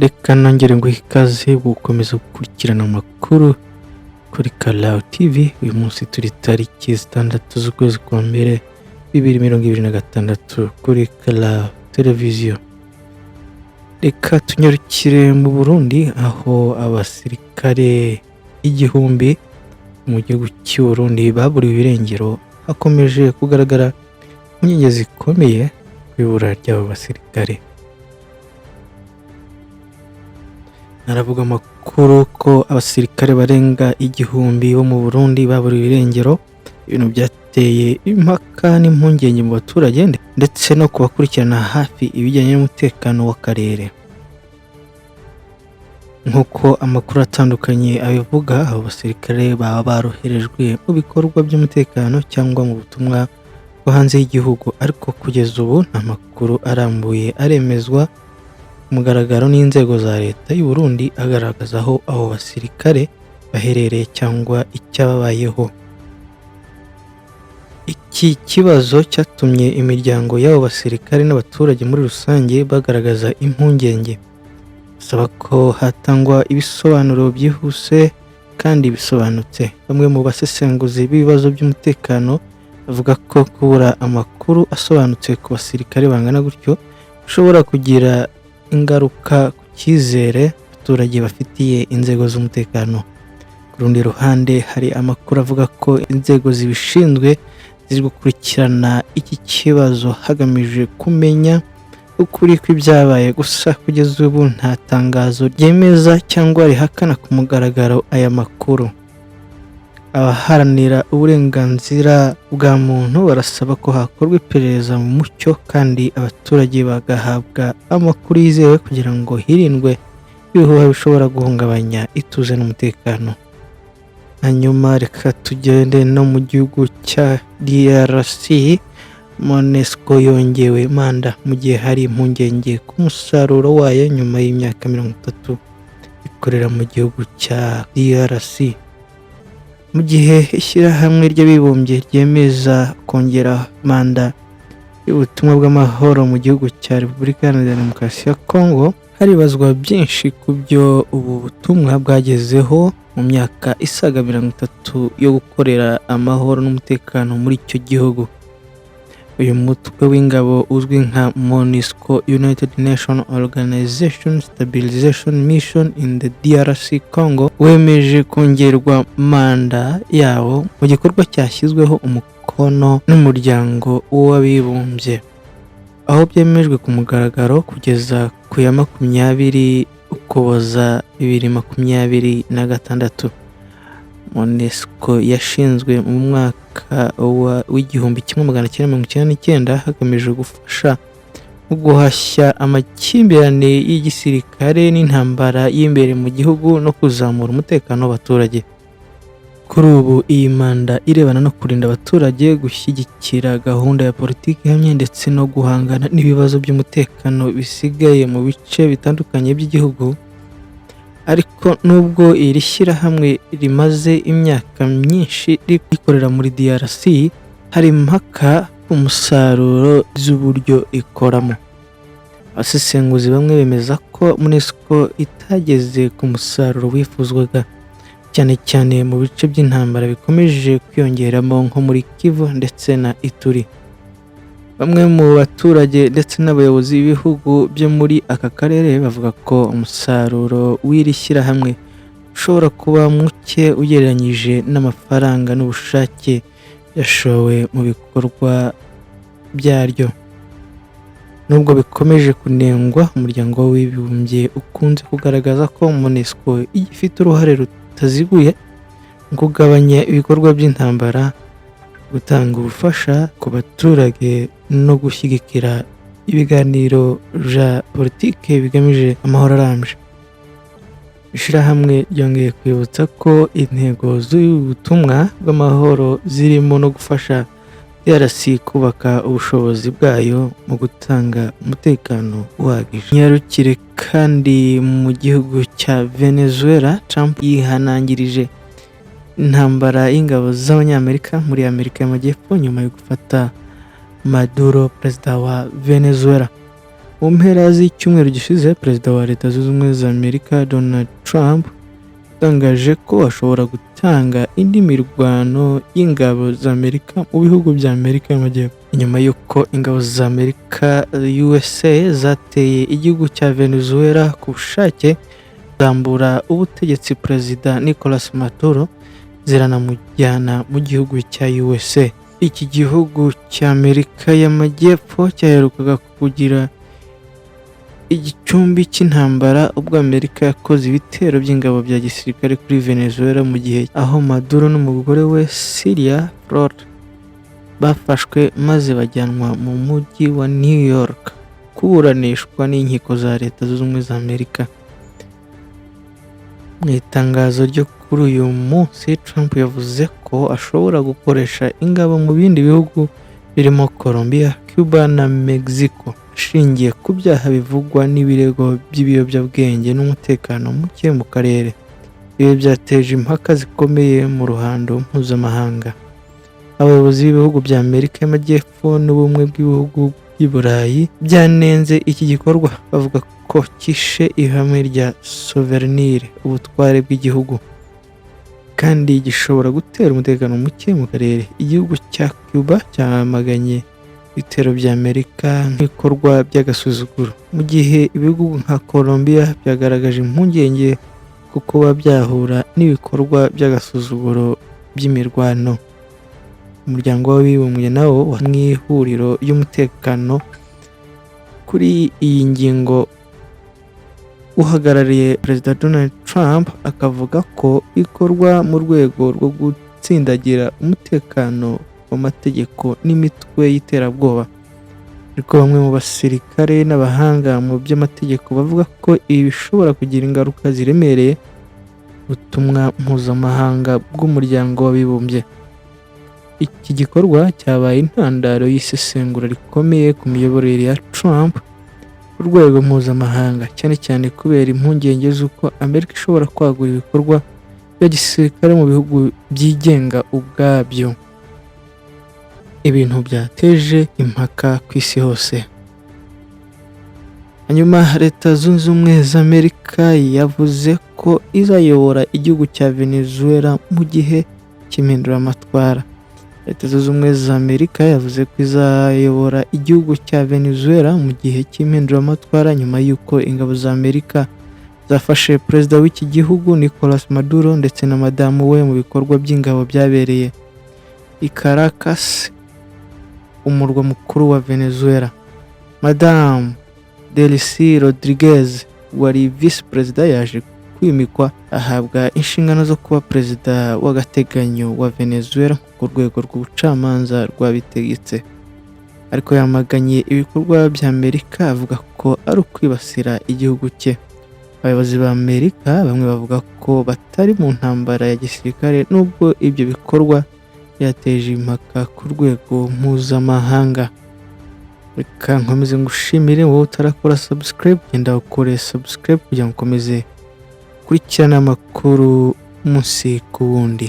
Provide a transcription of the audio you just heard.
Reka nongere nguhe ikaze gukomeza gukurikirana amakuru kuri Karawu TV. Uyu munsi turi tariki 6 z'ukwezi kwa mbere 2026 kuri Karawu Televiziyo. Reka tunyarukire mu Burundi, aho abasirikare 1000 mu gihugu cy'u Burundi baburiwe irengero. Hakomeje kugaragara impungenge zikomeye ku ibura ry'abo basirikare. Haravuga amakuru ko abasirikare barenga 1000 bo mu Burundi baburiwe irengero, ibintu byateye impaka n'impungenge mu baturage ndetse no ku bakurikirana hafi ibijyanye n'umutekano w'akarere. Nk'uko amakuru atandukanye abivuga, abo basirikare baba baroherejwe mu bikorwa by'umutekano cyangwa mu butumwa bwo hanze y'igihugu, ariko kugeza ubu nta makuru arambuye aremezwa ku mugaragaro n'inzego za leta y'u Burundi agaragaza aho abo basirikare baherereye cyangwa icyababayeho. Iki kibazo cyatumye imiryango y'abo basirikare n'abaturage muri rusange bagaragaza impungenge, basaba ko hatangwa ibisobanuro byihuse kandi bisobanutse. Bamwe mu basesenguzi b'ibibazo by'umutekano bavuga ko kubura amakuru asobanutse ku basirikare bangana gutyo bishobora kugira ingaruka ku cyizere abaturage bafitiye inzego z'umutekano. Ku rundi ruhande, hari amakuru avuga ko inzego zibishinzwe ziri gukurikirana iki kibazo hagamijwe kumenya ukuri kw'ibyabaye. Gusa kugeza ubu nta tangazo ryemeza cyangwa rihakana ku mugaragaro aya makuru. Abaharanira uburenganzira bwa muntu barasaba ko hakorwa iperereza mu mucyo kandi abaturage bagahabwa amakuru yizewe kugira ngo hirindwe ibihuha bishobora guhungabanya ituze n'umutekano. Hanyuma reka tugende no mu gihugu cya DRC. MONUSCO yongewe manda mu gihe hari impungenge ku musaruro wayo nyuma y'imyaka 30 ikorera mu gihugu cya DRC. Mu gihe ishyirahamwe ry'abibumbye ryemeza kongera manda y'ubutumwa bw'amahoro mu gihugu cya Repubulika Iharanira Demokarasi ya Kongo, haribazwa byinshi ku byo ubu butumwa bwagezeho mu myaka isaga 30 yo gukorera amahoro n'umutekano muri icyo gihugu. Uyu mutwe w'ingabo uzwi nka MONUSCO, United Nations Organization Stabilization Mission in the DRC Congo, wemeje kongerwa manda yawo mu gikorwa cyashyizweho umukono n'umuryango w'abibumbye, aho byemejwe ku mugaragaro kugeza ku ya 20 Ukuboza 2026. MONUSCO yashinzwe mu mwaka w'1999 hagamijwe gufasha mu guhashya amakimbirane y'igisirikare n'intambara y'imbere mu gihugu no kuzamura umutekano w'abaturage. Kuri ubu iyi manda irebana no kurinda abaturage, gushyigikira gahunda ya politiki ihamye ndetse no guhangana n'ibibazo by'umutekano bisigaye mu bice bitandukanye by'igihugu. Ariko nubwo iri shyirahamwe rimaze imyaka myinshi rikorera muri DRC, hari impaka ku musaruro z'uburyo ikoramo. Abasesenguzi bamwe bemeza ko MONUSCO itageze ku musaruro wifuzwaga, cyane cyane mu bice by'intambara bikomeje kwiyongeramo nko muri Kivu ndetse na Ituri. Bamwe mu baturage ndetse n'abayobozi b'ibihugu byo muri aka karere bavuga ko umusaruro w'iri shyirahamwe ushobora kuba muke ugereranyije n'amafaranga n'ubushake yashowe mu bikorwa byaryo. Nubwo bikomeje kunengwa, umuryango w'abibumbye ukunze kugaragaza ko MONUSCO igifite uruhare rutaziguye mu kugabanya ibikorwa by'intambara, gutanga ubufasha ku baturage no gushyigikira ibiganiro bya politiki bigamije amahoro arambye. Ishyirahamwe ryongeye kwibutsa ko intego z'ubutumwa bw'amahoro zirimo no gufasha DRC kubaka ubushobozi bwayo mu gutanga umutekano uhagije. Nyarukire kandi mu gihugu cya Venezuela, Trump yihanangirije intambara y'ingabo z'Abanyamerika muri Amerika y'Amajyepfo nyuma yo gufata Maduro, perezida wa Venezuela. Mu mpera z'icyumweru gishize, Perezida wa Leta Zunze Ubumwe za Amerika Donald Trump yatangaje ko ashobora gutanga indi mirwano y'ingabo za Amerika mu bihugu bya Amerika y'Amajyepfo, nyuma y'uko ingabo za Amerika USA zateye igihugu cya Venezuela ku bushake, zambura ubutegetsi Perezida Nicolas Maduro, ziranamujyana mu gihugu cya USA. Iki gihugu cya Amerika y'Amajyepfo cyaherukaga kugira igicumbi cy'intambara ubwo Amerika yakoze ibitero by'ingabo bya gisirikare kuri Venezuela, mu gihe aho Maduro n'umugore we Cilia Flores bafashwe maze bajyanwa mu mujyi wa New York kuburanishwa n'inkiko za Leta Zunze Ubumwe za Amerika. Mu itangazo ryo kuri uyu munsi, Trump yavuze ko ashobora gukoresha ingabo mu bindi bihugu birimo Colombia, Cuba na Mexico, ashingiye ku byaha bivugwa n'ibirego by'ibiyobyabwenge n'umutekano muke mu karere. Ibi byateje impaka zikomeye mu ruhando mpuzamahanga. Abayobozi b'ibihugu bya Amerika y'Amajyepfo n'Ubumwe bw'Ibihugu by'i Burayi byanenze iki gikorwa, bavuga ko kishe ihame rya sovereignty, ubutware bw'igihugu, kandi gishobora gutera umutekano muke mu karere. Igihugu cya Cuba cyamaganye ibitero bya Amerika nk'ibikorwa by'agasuzuguro, mu gihe ibihugu nka Colombia byagaragaje impungenge ku kuba byahura n'ibikorwa by'agasuzuguro by'imirwano. Umuryango w'Abibumbye nawo mu ihuriro ry'umutekano kuri iyi ngingo, uhagarariye Perezida Donald Trump akavuga ko bikorwa mu rwego rwo gutsindagira umutekano w'amategeko n'imitwe y'iterabwoba. Ariko bamwe mu basirikare n'abahanga mu by'amategeko bavuga ko ibi bishobora kugira ingaruka ziremereye ubutumwa mpuzamahanga bw'Umuryango w'Abibumbye. Iki gikorwa cyabaye intandaro y'isesengura rikomeye ku miyoborere ya Trump ku rwego mpuzamahanga, cyane cyane kubera impungenge z'uko Amerika ishobora kwagura ibikorwa bya gisirikare mu bihugu byigenga ubwabyo, ibintu byateje impaka ku isi hose. Hanyuma Leta Zunze Ubumwe za Amerika yavuze ko izayobora igihugu cya Venezuela mu gihe cy'impinduramatwara. Leta Zunze Ubumwe za Amerika yavuze ko izayobora igihugu cya Venezuela mu gihe cy'impinduramatwara, nyuma y'uko ingabo za Amerika zafashe perezida w'iki gihugu Nicolas Maduro ndetse na madamu we mu bikorwa by'ingabo byabereye i Caracas, umurwa mukuru wa Venezuela. Madamu Delcy Rodriguez wari visi perezida yaje kwimikwa, ahabwa inshingano zo kuba perezida w'agateganyo wa Venezuela ku rwego rw'ubucamanza rwabitegetse, ariko yamaganye ibikorwa bya Amerika, avuga ko ari ukwibasira igihugu cye. Abayobozi ba Amerika bamwe bavuga ko batari mu ntambara ya gisirikare, nubwo ibyo bikorwa byateje impaka ku rwego mpuzamahanga. Reka nkomeze ngushimire wowe utarakora subscribe, genda ukore subscribe kugira ngo ukomeze gukurikirana amakuru umunsi ku wundi.